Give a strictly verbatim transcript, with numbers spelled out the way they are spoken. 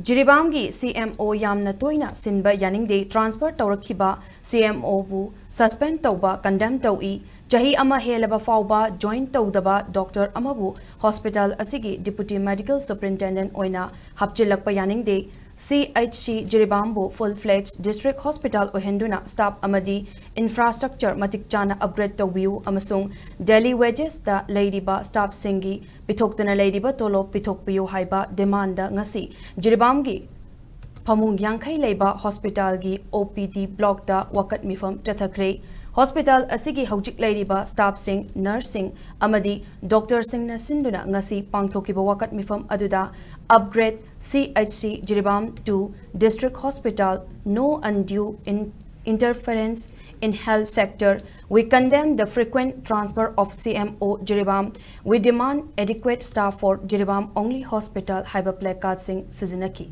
ꯖꯤꯔꯤꯕꯥꯝꯒꯤ ꯁꯤ M O ꯌꯥꯝꯅ ꯇꯣꯏꯅ ꯁꯤꯟꯕ ꯌꯥꯅꯤꯡꯗꯦ, ꯇ꯭ꯔꯥꯟꯁꯐꯔ ꯇꯧꯔꯛꯈꯤꯕ ꯁꯤ ꯑꯦꯝ ꯑꯣꯕꯨ ꯁꯁꯄꯦꯟ ꯇꯧꯕ ꯀꯟꯗꯦꯝ ꯇꯧꯏ꯫ ꯆꯍꯤ ꯑꯃ ꯍꯦꯜꯂꯕ ꯐꯥꯎꯕ ꯖꯣꯏꯟ ꯇꯧꯗꯕ ꯗꯣꯛꯇꯔ ꯑꯃꯕꯨ ꯍꯣꯁꯄꯤꯇꯥꯜ ꯑꯁꯤꯒꯤ ꯗꯤꯄꯨꯇꯤ ꯃꯦꯗꯤꯀꯦꯜ ꯁꯨꯄꯔꯤꯟꯇꯦꯟꯗꯦꯟ ꯑꯣꯏꯅ ꯍꯥꯞꯆꯤꯜꯂꯛꯄ ꯌꯥꯅꯤꯡꯗꯦ꯫ ꯁꯤ ꯑꯩꯆ ꯁꯤ ꯖꯤꯔꯤꯕꯥꯝꯕꯨ ꯐꯨꯜ ꯐ꯭ꯂꯦꯖ ꯗꯤꯁꯇ꯭ꯔꯤꯛ ꯍꯣꯁꯄꯤꯇꯥꯜ ꯑꯣꯏꯍꯟꯗꯨꯅ ꯁ꯭ꯇꯥꯐ ꯑꯃꯗꯤ ꯏꯟꯐ꯭ꯔꯥꯁ꯭ꯇ꯭ꯔꯛꯆꯔ ꯃꯇꯤꯛ ꯆꯥꯅ ꯑꯞꯒ꯭ꯔꯦꯗ ꯇꯧꯕꯤꯌꯨ ꯑꯃꯁꯨꯡ ꯗꯦꯂꯤ ꯋꯦꯖꯦꯁꯇ ꯂꯩꯔꯤꯕ ꯁ꯭ꯇꯥꯐꯁꯤꯡꯒꯤ ꯄꯤꯊꯣꯛꯇꯅ ꯂꯩꯔꯤꯕ ꯇꯣꯂꯣꯞ ꯄꯤꯊꯣꯛꯄꯤꯌꯨ ꯍꯥꯏꯕ ꯗꯤꯃꯥꯟꯗ ꯉꯁꯤ ꯖꯤꯔꯤꯕꯥꯝꯒꯤ ꯐꯃꯨꯡ ꯌꯥꯡꯈꯩ ꯂꯩꯕ ꯍꯣꯁꯄꯤꯇꯥꯜꯒꯤ ꯑꯣ ꯄꯤ ꯗꯤ ꯕ꯭ꯂꯣꯛꯇ ꯋꯥꯀꯠ ꯃꯤꯐꯝ ꯆꯠꯊꯈ꯭ꯔꯦ꯫ ꯍꯣꯁꯄꯤꯇꯥꯜ ꯑꯁꯤꯒꯤ ꯍꯧꯖꯤꯛ ꯂꯩꯔꯤꯕ ꯁ꯭ꯇꯥꯐꯁꯤꯡ, ꯅꯔꯁꯁꯤꯡ ꯑꯃꯗꯤ ꯗꯣꯛꯇꯔꯁꯤꯡꯅ ꯁꯤꯟꯗꯨꯅ ꯉꯁꯤ ꯄꯥꯡꯊꯣꯛꯈꯤꯕ ꯋꯥꯀꯠ ꯃꯤꯐꯝ ꯑꯗꯨꯗ, "Upgrade C H C Jiribam to District Hospital, no undue in-, interference in health sector, we condemn the frequent transfer of C M O Jiribam, we demand adequate staff for Jiribam only hospital" ꯍꯥꯏꯕ ꯄ꯭ꯂꯦꯀꯥꯔꯗꯁꯤꯡ ꯁꯤꯖꯤꯟꯅꯈꯤ꯫